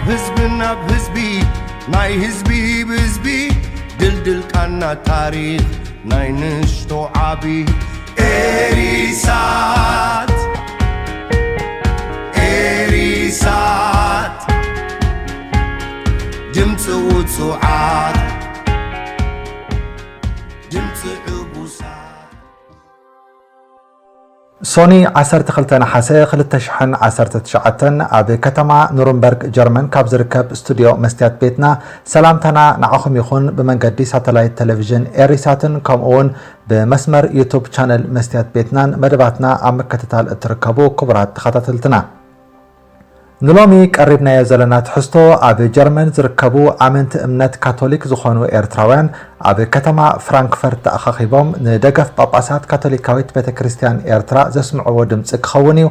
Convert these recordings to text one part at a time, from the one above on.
ህዝቢ ናብ ህዝቢ ናይ ህዝቢ ብህዝቢ ድልድል ቃና ታሪኽ ናይ ንሽቶ ዓቢ ኤሪሳት ኤሪሳት ድምፂ ውፁዓት ድምፂ ዕቡሳት። ሶኒ ዓሰርተ ክልተ ነሓሰ ክልተ ሽሕን ዓሰርተ ትሽዓተን ኣብ ከተማ ኑርንበርግ ጀርመን ካብ ዝርከብ ስቱድዮ መስትያት ቤትና ሰላምታና ንዓኹም ይኹን። ብመንገዲ ሳተላይት ቴሌቪዥን ኤሪሳትን ከምኡ እውን ብመስመር ዩቱብ ቻነል መስትያት ቤትናን መደባትና ኣብ ምክትታል እትርከቡ ክቡራት ተኸታተልትና፣ ንሎሚ ቀሪብናዮ ዘለና ትሕዝቶ ኣብ ጀርመን ዝርከቡ ኣመንቲ እምነት ካቶሊክ ዝኾኑ ኤርትራውያን ኣብ ከተማ ፍራንክፈርት ተኣኻኺቦም ንደገፍ ጳጳሳት ካቶሊካዊት ቤተ ክርስቲያን ኤርትራ ዘስምዕዎ ድምፂ ክኸውን እዩ።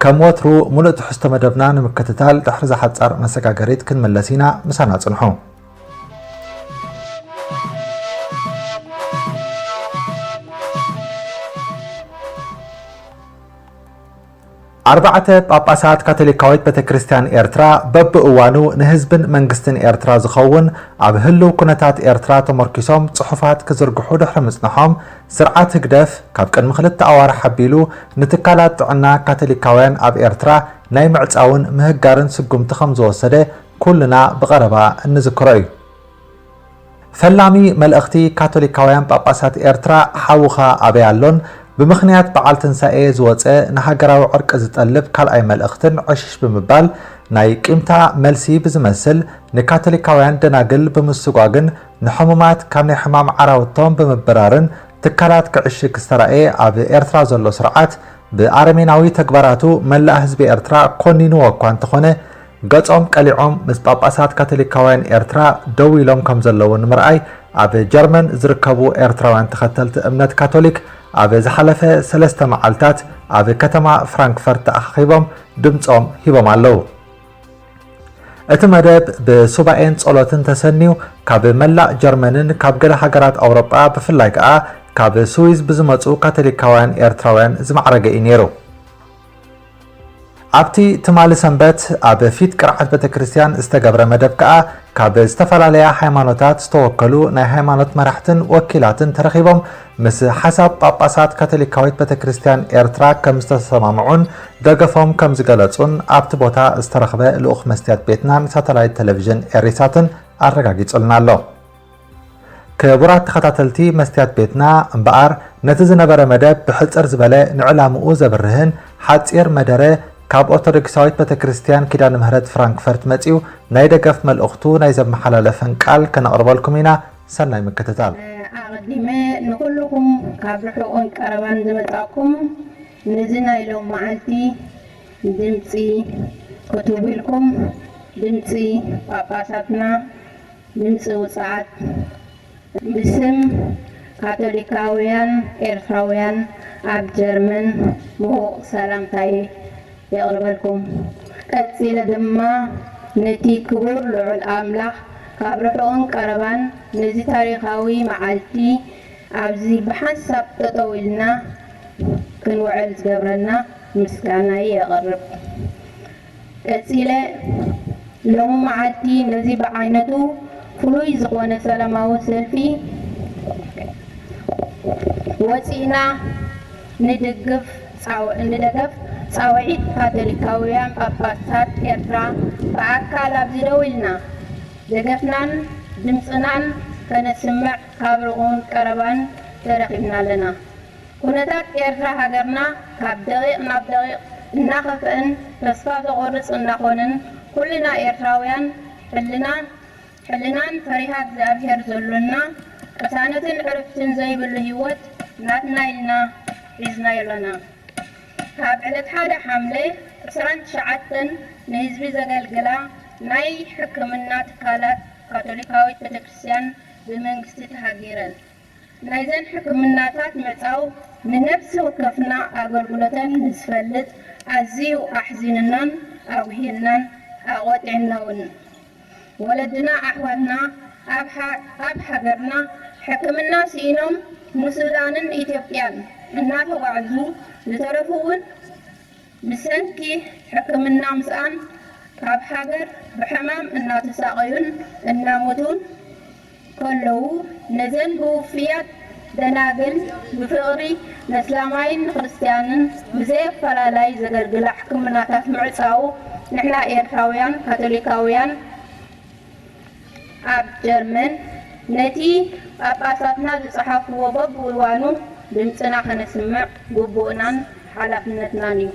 ከም ወትሩ ሙሉእ ትሕዝቶ መደብና ንምክትታል ድሕሪ ዝሓጻር መሰጋገሪት ክንምለስ ኢና። ምሳና ጽንሑ። ኣርባዕተ ጳጳሳት ካቶሊካዊት ቤተ ክርስቲያን ኤርትራ በብእዋኑ ንህዝብን መንግስትን ኤርትራ ዝኸውን ኣብ ህልው ኩነታት ኤርትራ ተመርኪሶም ጽሑፋት ክዝርግሑ ድሕሪ ምጽንሖም፣ ስርዓት ህግደፍ ካብ ቅድሚ ክልተ ኣዋርሕ ኣቢሉ ንትካላት ጥዕና ካቶሊካውያን ኣብ ኤርትራ ናይ ምዕጻውን ምህጋርን ስጉምቲ ከም ዝወሰደ ኩልና ብቐረባ እንዝክሮ እዩ። ፈላሚ መልእኽቲ ካቶሊካውያን ጳጳሳት ኤርትራ ሓውኻ ኣበይ ኣሎን ብምኽንያት በዓል ትንሳኤ ዝወጸ ንሃገራዊ ዕርቂ ዝጠልብ ካልኣይ መልእኽትን ዕሽሽ ብምባል ናይ ቂምታ መልሲ ብዝመስል ንካቶሊካውያን ደናግል ብምስጓግን ንሕሙማት ካብ ናይ ሕማም ዓራውቶም ብምብራርን ትካላት ክዕሽግ ዝተራእየ ኣብ ኤርትራ ዘሎ ስርዓት ብኣረሜናዊ ተግባራቱ መላእ ህዝቢ ኤርትራ ኮኒንዎ እኳ እንተኾነ ገጾም ቀሊዖም ምስ ጳጳሳት ካቶሊካውያን ኤርትራ ደው ኢሎም ከም ዘለዉ ንምርኣይ ኣብ ጀርመን ዝርከቡ ኤርትራውያን ተኸተልቲ እምነት ካቶሊክ ኣብ ዝሓለፈ ሰለስተ መዓልታት ኣብ ከተማ ፍራንክፈርት ተኣኻኺቦም ድምጾም ሂቦም ኣለዉ። እቲ መደብ ብሱባኤን ጸሎትን ተሰንዩ ካብ መላእ ጀርመንን ካብ ገለ ሃገራት ኣውሮጳ ብፍላይ ከኣ ካብ ስዊዝ ብዝመጹ ካቶሊካውያን ኤርትራውያን ዝማዕረገ እዩ ነይሩ። ኣብቲ ትማሊ ሰንበት ኣብ ፊት ቅርዓት ቤተ ክርስቲያን ዝተገብረ መደብ ከኣ ካብ ዝተፈላለያ ሃይማኖታት ዝተወከሉ ናይ ሃይማኖት መራሕትን ወኪላትን ተረኺቦም ምስ ሓሳብ ጳጳሳት ካቶሊካዊት ቤተ ክርስቲያን ኤርትራ ከም ዝተሰማምዑን ደገፎም ከም ዝገለጹን ኣብቲ ቦታ ዝተረኽበ ልኡኽ መስትያት ቤትናን ሳተላይት ቴሌቪዥን ኤሪሳትን ኣረጋጊጹልና ኣሎ። ክቡራት ተኸታተልቲ መስትያት ቤትና እምበኣር ነቲ ዝነበረ መደብ ብሕጽር ዝበለ ንዕላምኡ ዘብርህን ሓጺር መደረ ካብ ኦርቶዶክሳዊት ቤተ ክርስቲያን ኪዳነ ምህረት ፍራንክፈርት መጺኡ ናይ ደገፍ መልእኽቱ ናይ ዘመሓላለፈን ቃል ከነቕርበልኩም ኢና። ሰናይ ምክትታል። ኣቐዲመ ንኹልኹም ካብ ርሑቕን ቀረባን ዝመጻእኩም ነዚ ናይ ሎም መዓልቲ ድምጺ ክትህቡ ኢልኩም ድምጺ ጳጳሳትና ድምጺ ውጽዓት ብስም ካቶሊካውያን ኤርትራውያን ኣብ ጀርመን ምዉቕ ሰላምታይ የቕርበልኩም። ቀጺለ ድማ ነቲ ክቡር ልዑል ኣምላኽ ካብ ርሑቕን ቀረባን ነዚ ታሪኻዊ መዓልቲ ኣብዚ ብሓንሳብ ጠጠው ኢልና ክንውዕል ዝገብረና ምስጋናይ የቕርብ። ቀጺለ ሎሚ መዓልቲ ነዚ ብዓይነቱ ፍሉይ ዝኾነ ሰላማዊ ሰልፊ ወጺእና ንድግፍ ጻው-፣ ንደገፍ ጻውዒት ካቶሊካውያን ጳጳሳት ኤርትራ ብኣካል ኣብዚ ደው ኢልና ደገፍናን ድምጽናን ከነስምዕ ካብ ርሑቕን ቀረባን ተረኺብና ኣለና። ኩነታት ኤርትራ ሃገርና ካብ ደቂቕ ናብ ደቂቕ እናኸፍአን ተስፋ ዘቖርጽ እናኾነን ኩልና ኤርትራውያን ሕልና፣ ሕልናን ፈሪሃ እግዚኣብሔር ዘሎና ቅሳነትን ዕርፍትን ዘይብሉ ህይወት ናትና ኢልና ሒዝናዮ ኣለና። ካብ ዕለት ሓደ ሓምለ ዕስራን ትሽዓተን ንህዝቢ ዘገልግላ ናይ ሕክምና ትካላት ካቶሊካዊት ቤተክርስትያን ብመንግስቲ ተሃጊረን። ናይዘን ሕክምናታት ምዕጻው ንነፍሲ ወከፍና ኣገልግሎተን ንዝፈልጥ ኣዝዩ ኣሕዚኑናን ኣጉሂልናን ኣቖጢዕናውን። ወለድና ኣሕዋትና ኣብ ሃ-፣ ኣብ ሃገርና ሕክምና ስኢኖም ንሱዳንን ኢትዮጵያን እናተጓዕዙ ዝተረፉ እውን ብሰንኪ ሕክምና ምስኣን ካብ ሃገር ብሕማም እናተሳቐዩን እናሞቱን ከለዉ፣ ነዘን ብውፍያት ደናግል ብፍቕሪ ነስላማይን ንክርስትያንን ብዘየፈላላይ ዘገልግላ ሕክምናታት ምዕጻዉ፣ ንሕና ኤርትራውያን ካቶሊካውያን ኣብ ጀርመን ነቲ ጳጳሳትና ዝጸሓፍዎ በብእዋኑ ድምጽና ከነስምዕ ግቡእናን ሓላፍነትናን እዩ።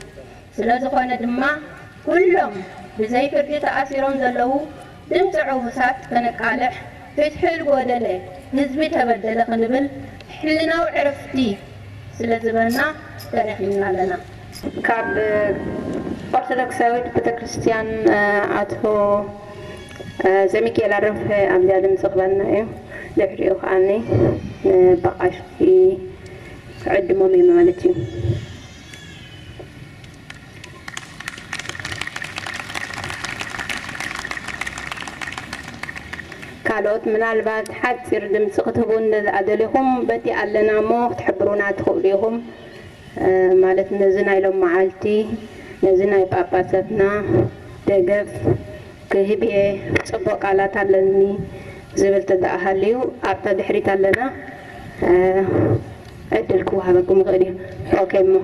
ስለ ዝኾነ ድማ፣ ኩሎም ብዘይ ፍርዲ ተኣሲሮም ዘለዉ ድምጺ ዕዉሳት ከነቃልሕ፣ ፍትሒ ዝጎደለ ህዝቢ ተበደለ ክንብል፣ ሕልናዊ ዕረፍቲ ስለ ዝበልና ተረኺብና ኣለና። ካብ ኦርቶዶክሳዊት ቤተክርስትያን፣ ኣቶ ዘሚካኤል ኣረፈ ኣብዚኣ ድምፂ ክበልና እዩ። ድሕሪኡ ከዓኒ ንበቓሽቲ ክዕድሞም እየ ማለት እዩ። ካልኦት ምናልባት ሓፂር ድምፂ ክትህቡ እንተደኣ ደሊኹም፣ በቲ ኣለና እሞ ክትሕብሩና ትኽእሉ ኢኹም። ማለት ነዚ ናይ ሎም መዓልቲ፣ ነዚ ናይ ጳጳሳትና ደገፍ ክህብ እየ፣ ጽቡቕ ቃላት ኣለኒ ዝብል ተደኣሃልዩ ኣብታ ድሕሪት ኣለና፣ ዕድል ክወሃበኩም ይኽእል እዩ። ኦኬ እሞ።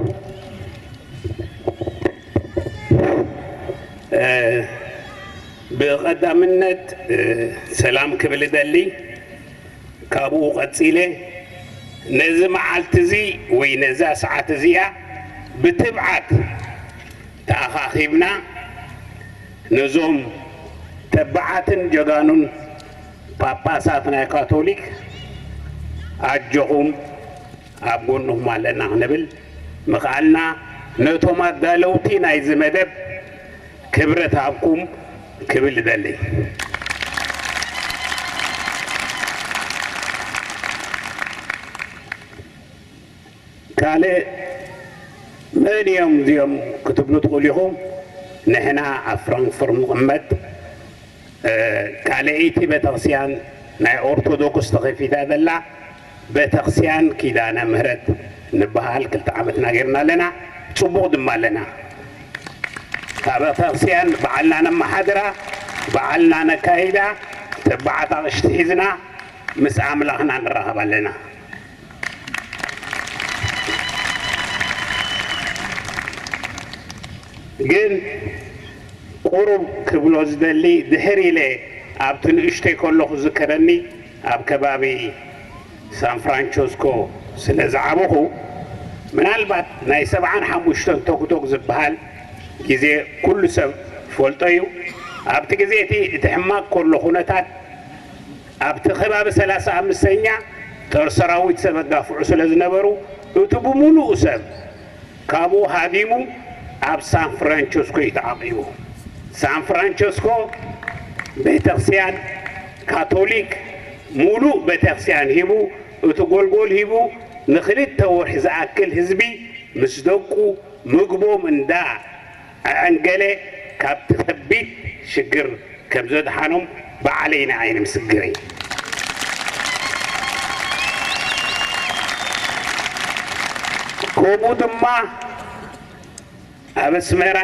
ብቐዳምነት ሰላም ክብል እደሊ። ካብኡ ቀጺለ ነዚ መዓልቲ እዚ ወይ ነዛ ሰዓት እዚኣ ብትብዓት ተኣኻኺብና ነዞም ተባዓትን ጀጋኑን ጳጳሳት ናይ ካቶሊክ ኣጆኹም ኣብ ጎንኹም ኣለና ክንብል ምኽኣልና ነቶም ኣዳለውቲ ናይዚ መደብ ክብረት ሃብኩም ክብል እደሊ። ካልእ መን እዮም እዚኦም ክትብሉ ትኽእሉ ኢኹም። ንሕና ኣብ ፍራንክፈርት ንቕመጥ፣ ካልኣይቲ ቤተክርስትያን ናይ ኦርቶዶክስ ተኸፊታ ዘላ ቤተክርስትያን ኪዳነ ምህረት ንበሃል ክልተ ዓመትና ጌርና ኣለና። ጽቡቕ ድማ ኣለና። እታ ቤተክርስትያን በዓልና ነመሓድራ፣ በዓልና ነካይዳ፣ ተባዓት ኣቕሽቲ ሒዝና ምስ ኣምላኽና ንራኸብ ኣለና። ግን ቁሩብ ክብሎ ዝደሊ፣ ድሕር ኢለ ኣብቲ ንእሽተይ ከለኹ ዝከረኒ፣ ኣብ ከባቢ ሳን ፍራንቸስኮ ስለ ዝዓበኹ፣ ምናልባት ናይ ሰብዓን ሓሙሽተን ቶክቶክ ዝበሃል ግዜ ኩሉ ሰብ ፈልጦ እዩ። ኣብቲ ግዜ እቲ፣ እቲ ሕማቕ ከሎ ኩነታት፣ ኣብቲ ከባቢ ሰላሳ ኣምስተኛ ጦር ሰራዊት ሰብ ኣጋፍዑ ስለ ዝነበሩ፣ እቲ ብምሉኡ ሰብ ካብኡ ሃዲሙ ኣብ ሳን ፍራንቸስኮ እዩ ተዓቂቡ። ሳን ፍራንቸስኮ ቤተክርስትያን ካቶሊክ ሙሉእ ቤተክርስትያን ሂቡ፣ እቲ ጎልጎል ሂቡ፣ ንክልተ ወርሒ ዝኣክል ህዝቢ ምስ ደቁ ምግቦም እንዳ ኣዐንገለ ካብቲ ከቢድ ሽግር ከም ዘድሓኖም ባዕለይ ንዓይ ምስክር እየ። ከምኡ ድማ ኣብ ኣስመራ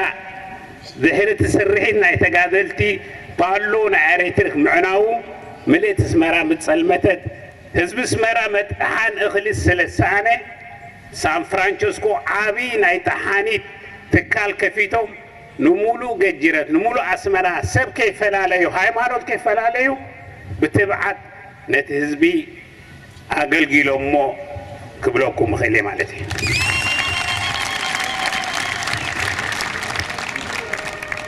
ድሕሪ እቲ ስርሒት ናይ ተጋደልቲ ፓሎ ናይ ኤሌክትሪክ ምዕናዉ ምልእቲ ኣስመራ ምስ ጸልመተት፣ ህዝቢ ኣስመራ መጥሓን እኽሊ ስለ ዝሰኣነ፣ ሳን ፍራንቸስኮ ዓቢ ናይ ጠሓኒት ትካል ከፊቶም፣ ንምሉእ ገጅረት፣ ንምሉእ ኣስመራ ሰብ ከይፈላለዩ፣ ሃይማኖት ከይፈላለዩ፣ ብትብዓት ነቲ ህዝቢ ኣገልጊሎሞ ክብለኩም እኽእል እየ ማለት እዩ።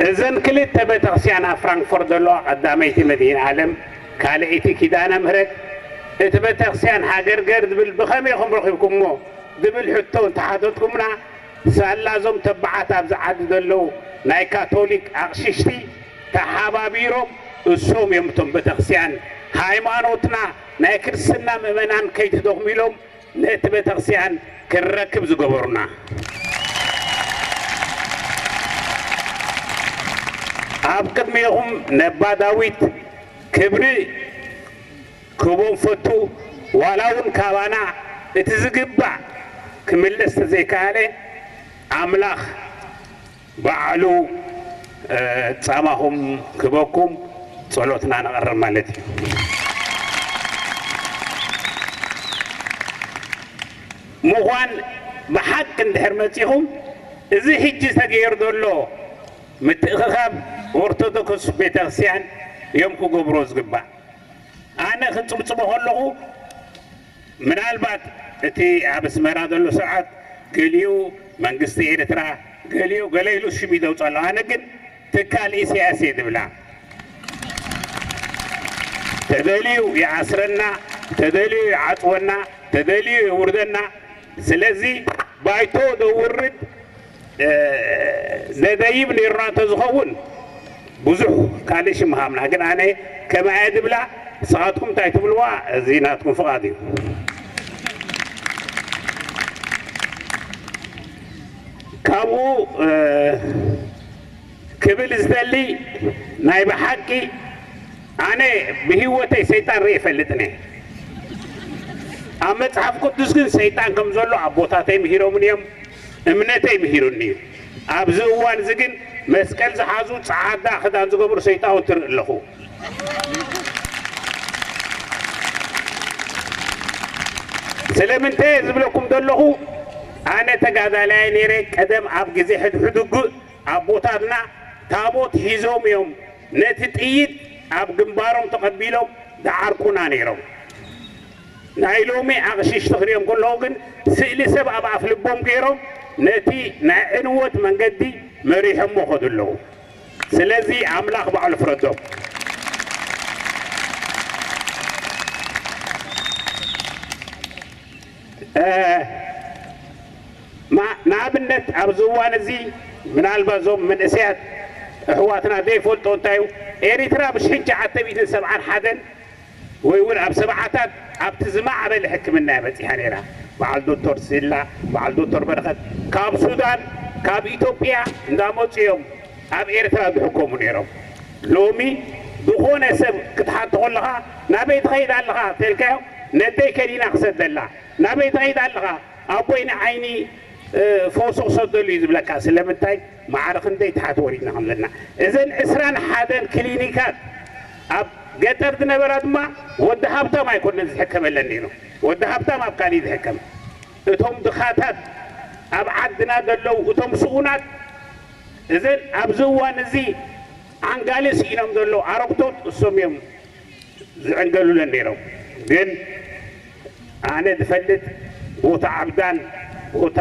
እዘን ክልተ ቤተክርስትያን ኣብ ፍራንክፈርት ዘለዋ፣ ቀዳመይቲ መድኃኔ ዓለም፣ ካልኣይቲ ኪዳነ ምህረት፣ እቲ ቤተክርስትያን ሃገርገር ዝብል ብኸመይ ኢኹም ረኺብኩምዎ ዝብል ሕቶ እንተሓተትኩምና፣ ሳላ እዞም ተባዓት ኣብዚ ዓዲ ዘለዉ ናይ ካቶሊክ ኣቕሽሽቲ ተሓባቢሮም፣ እሶም እዮም እቶም ቤተክርስትያን ሃይማኖትና ናይ ክርስትና ምእመናን ከይትደኽሙ ኢሎም ነቲ ቤተክርስትያን ክንረክብ ዝገበሩና። ኣብ ቅድሚኹም ነባ ዳዊት ክብሪ ክህቦም ፈቱ። ዋላ እውን ካባና እቲ ዝግባእ ክምለስ ተዘይከኣለ፣ ኣምላኽ ባዕሉ ጻማኹም ክበኩም ጸሎትና ነቕርብ ማለት እዩ። ምዃን ብሓቂ እንድሕር መጺኹም፣ እዚ ሕጂ ተገይሩ ዘሎ ምትእኽኻብ ኦርቶዶክስ ቤተክርስትያን እዮም ክገብሮ ዝግባእ። ኣነ ክጽብጽቦ ከለኹ፣ ምናልባት እቲ ኣብ ኣስመራ ዘሎ ስርዓት ገሊኡ መንግስቲ ኤርትራ፣ ገሊኡ ገለ ኢሉ ሽም ይደውፅ ኣሎ። ኣነ ግን ትካል ኢሳያስ እየ ዝብላ። ተደልዩ ይኣስረና፣ ተደልዩ ይዓጽወና፣ ተደልዩ የውርደና። ስለዚ ባይቶ ደውርድ፣ እ፣ ነደይብ ነይሩና እንተዝኸውን ብዙሕ ካልእ ሽም ሃብና። ግን ኣነ ከማየ ድብላ፣ ንስኻትኩም እንታይ ትብልዋ፣ እዚ ናትኩም ፍቓድ እዩ። ካብኡ፣ እ፣ ክብል ዝደሊ፣ ናይ ብሓቂ ኣነ ብህይወተይ ሰይጣን ርኢ ይፈልጥን እየ። ኣብ መጽሓፍ ቅዱስ ግን ሰይጣን ከም ዘሎ ኣቦታተይ ምሂሮምን እዮም፣ እምነተይ ምሂሩኒ እዩ። ኣብዚ እዋን እዚ ግን መስቀል ዝሓዙ ጻዕዳ ክዳን ዝገብሩ ሰይጣውንቲ ርኢ ኣለኹ። ስለምንታይ እየ ዝብለኩም ዘለኹ? ኣነ ተጋዳላይ ነይረ። ቀደም ኣብ ግዜ ሕድሕድ ውግእ ኣቦታትና ታቦት ሒዞም እዮም ነቲ ጥይት ኣብ ግንባሮም ተቐቢሎም ዝዓርቁና ነይሮም። ናይ ሎሚ ኣቕሽሽቲ ክሪኦም ከለኹ ግን ስእሊ ሰብ ኣብ ኣፍ ልቦም ገይሮም ነቲ ናይ ዕንወት መንገዲ መሪሖሞ ከዱ ኣለዉ። ስለዚ ኣምላኽ ባዕሉ ፍረዶም። እ፣ ማ-፣ ንኣብነት ኣብዚ እዋን እዚ ምናልባት እዞም መንእሰያት ኣሕዋትና ዘይፈልጦ እንታይ እዩ፣ ኤሪትራ ብሽሕን ትሽዓተ ሚእትን ሰብዓን ሓደን ወይ እውን ኣብ ሰብዓታት ኣብቲ ዝማዕበለ ሕክምና እያ በጺሓ ነይራ። በዓል ዶክተር ሲላ፣ በዓል ዶክተር በረኸት ካብ ሱዳን፣ ካብ ኢትዮጵያ እንዳመጹ እዮም ኣብ ኤርትራ ዝሕከሙ ነይሮም። ሎሚ ዝኾነ ሰብ ክትሓቶ ከለኻ፣ "ናበይ ትኸይድ ኣለኻ?" ተልካዮ፣ "ነደይ ከኒና ክሰደላ።" "ናበይ ትኸይድ ኣለኻ?" "ኣቦይ ንዓይኒ፣ እ፣ ፈውሲ ክሰደሉ እዩ ዝብለካ። ስለምንታይ? ማዕረ ክንደይ ትሓት ወሪድና ከም ዘለና." እዘን ዕስራን ሓደን ክሊኒካት ኣብ ገጠር ዝነበራ ድማ ወዲ ሃብታም ኣይኮነን ዝሕከመለን ነይሩ። ወዲ ሃብታም ኣብ ካልእ ዝሕከም። እቶም ድኻታት ኣብ ዓድና ዘለዉ፣ እቶም ስኡናት፣ እዘን ኣብዚ እዋን እዚ ዓንጋሊ ስኢኖም ዘለዉ ኣረግቶት እሶም እዮም ዝዕንገሉለን ነይሮም። ግን ኣነ ዝፈልጥ ቦታ ዓብዳን ቦታ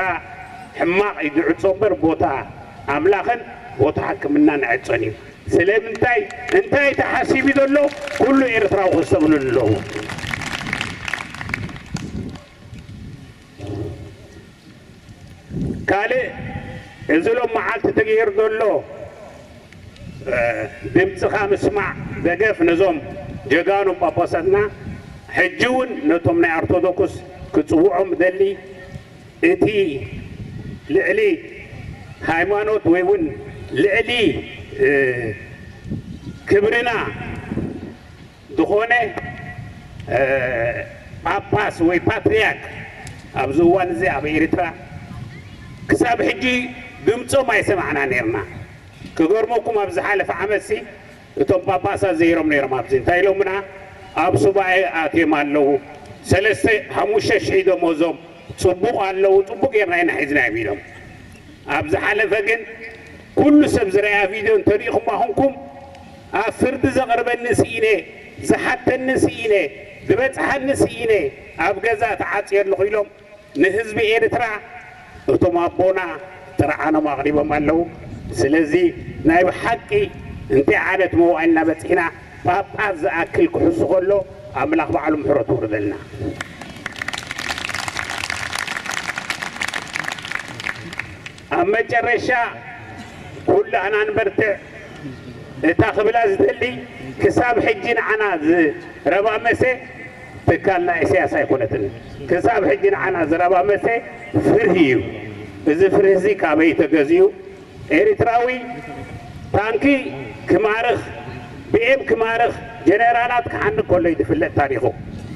ሕማቕ እዩ ዝዕጾ እምበር ቦታ ኣምላኽን ቦታ ሕክምናን ዕጸን እዩ። ስለምንታይ? እንታይ ተሓሲቡ ዘሎ? ኩሉ ኤርትራዊ ከስተብህሉ ኣለዎ። ካልእ፣ እዚ ሎም መዓልቲ ተገይሩ ዘሎ፣ እ፣ ድምፅኻ ምስማዕ ደገፍ ነዞም ጀጋኑ ጳጳሳትና፣ ሕጂ እውን ነቶም ናይ ኦርቶዶክስ ክፅውዖም ደሊ፣ እቲ ልዕሊ ሃይማኖት ወይ እውን ልዕሊ፣ እ፣ ክብርና ዝኾነ፣ እ፣ ጳጳስ ወይ ፓትርያርክ ኣብዚ እዋን እዚ ኣብ ኤርትራ ክሳብ ሕጂ ድምፆም ኣይሰማዕና ነይርና። ክገርመኩም፣ ኣብ ዝሓለፈ ዓመትሲ እቶም ጳጳሳት ዘይሮም ነይሮም። ኣብዚ እንታይ ኢሎምና? ኣብ ሱባኤ ኣትዮም ኣለዉ። ሰለስተ፣ ሓሙሽተ ሽሕ ደሞዞም፣ ጽቡቕ ኣለዉ፣ ጽቡቕ ጌርና ኢና ሒዝናዮም ኢሎም። ኣብ ዝሓለፈ ግን ኩሉ ሰብ ዝረኣያ ቪድዮ እንተሪኢኹማ ኹንኩም፣ ኣብ ፍርዲ ዘቕርበኒ ስኢነ፣ ዝሓተኒ ስኢነ፣ ዝበጽሓኒ ስኢነ፣ ኣብ ገዛ ተዓጽየ ኣለኹ ኢሎም ንህዝቢ ኤርትራ እቶም ኣቦና ጥርዓኖም ኣቕሪቦም ኣለዉ። ስለዚ ናይ ብሓቂ እንታይ ዓይነት መዋእልና በጺሕና፣ ጳጳስ ዝኣክል ክሕሱ ከሎ ኣምላኽ ባዕሉ ምሕረቱ የውርደልና። ኣብ መጨረሻ ኩላህና ንበርትዕ። እታ ክብላ ዝደሊ፣ ክሳብ ሕጂ ንዓና ዝረባመሰ ትካልና ኢሳያስ ኣይኮነትን። ክሳብ ሕጂ ንዓና ዝረባመሰ ፍርሂ እዩ። እዚ ፍርሂ እዚ ካበይ ተገዚኡ? ኤርትራዊ ታንኪ ክማርኽ፣ ቢኤም ክማርኽ፣ ጀነራላት ክሓንቅ ከሎ እዩ ዝፍለጥ ታሪኹ።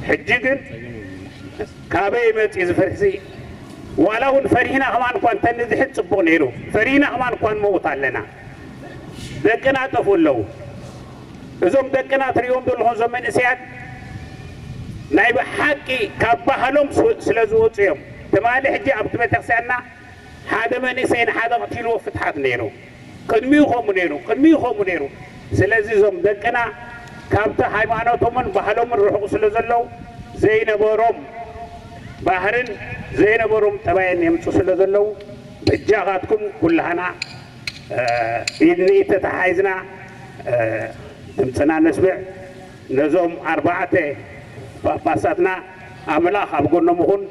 ሕጂ ግን ካበይ መጺኡ እዚ ፍርሂ? ዋላ እውን ፈሪህና ከማን እኳ እንተንዝሕል ጽቡቕ ነይሩ። ፈሪህና ከማን እኳ ንመውት ኣለና። ደቅና ጠፍኡ ኣለዉ። እዞም ደቅና ትሪእዎም ዘለኹም እዞም መንእሰያት ናይ ብሓቂ ካብ ባህሎም ስ- ስለ ዝወፁ እዮም። ትማሊ ሕጂ ኣብቲ ቤተክርስትያንና ሓደ መንእሰይ ንሓደ ቀቲልዎ ፍትሓት ነይሩ። ቅድሚኡ ከምኡ ነይሩ፣ ቅድሚኡ ከምኡ ነይሩ። ስለዚ እዞም ደቅና ካብቲ ሃይማኖቶምን ባህሎምን ርሑቕ ስለ ዘለዉ ዘይነበሮም ባህርን ዘይነበሮም ጠባየን የምፁ ስለ ዘለዉ በጃኻትኩም ኩላህና ኢድ ንኢድ ተተሓሒዝና ድምፅና ነስምዕ። ነዞም ኣርባዕተ ጳጳሳትና ኣምላኽ ኣብ ጎኖም ይኹን።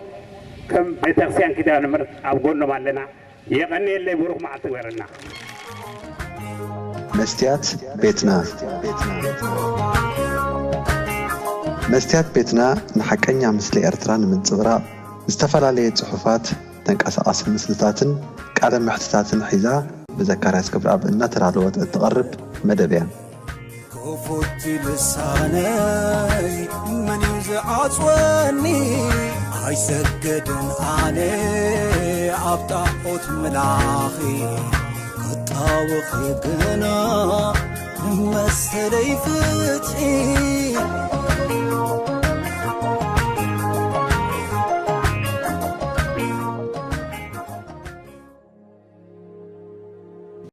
ከም ቤተክርስትያን ኪዳነ ምሕረት ኣብ ጎኖም ኣለና። የቐንየለይ፣ ብሩኽ መዓልቲ ግበረልና። መስትያት ቤትና። መስትያት ቤትና ንሓቀኛ ምስሊ ኤርትራ ንምንጽብራቕ ዝተፈላለየ ጽሑፋት፣ ተንቀሳቓሲ ምስልታትን ቃለ መሕትታትን ሒዛ ብዘካርያስ ክብረኣብ እናተዳለወት እትቐርብ መደብ እያ። ክፉት ልሳነይ መን እዩ ዝዓጽወኒ? ኣይሰገድን ኣነ ኣብ ጣዖት ምላኺ ክጣወኺ ግና መሰለይ ፍትሒ